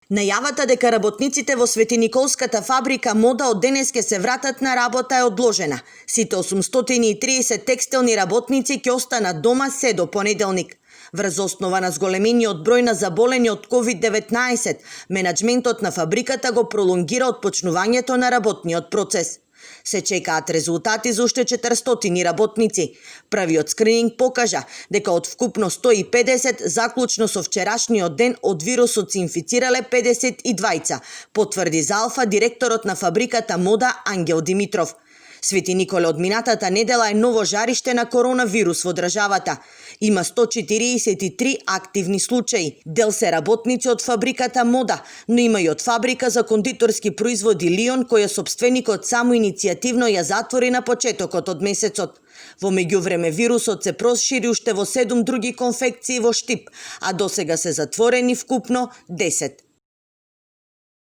Најавата дека работниците во Светиниколската фабрика Мода од денес ќе се вратат на работа е одложена. Сите 830 текстилни работници ќе останат дома се до понеделник. Врз основа на зголемениот број на заболени од COVID-19, менаџментот на фабриката го пролонгира отпочнувањето на работниот процес. Се чекаат резултати за уште 400 работници. Првиот скрининг покажа дека од вкупно 150, заклучно со вчерашниот ден, од вирусот се инфицирале 52, потврди за Алфа директорот на фабриката Мода Ангел Димитров. Свети Николе од минатата недела е ново жариште на коронавирус во државата. Има 143 активни случаи. Дел се работници од фабриката Мода, но има и од фабрика за кондиторски производи Лион, која собственикот само иницијативно ја затвори на почетокот од месецот. Во меѓувреме вирусот се прошири уште во 7 други конфекции во Штип, а досега се затворени вкупно 10.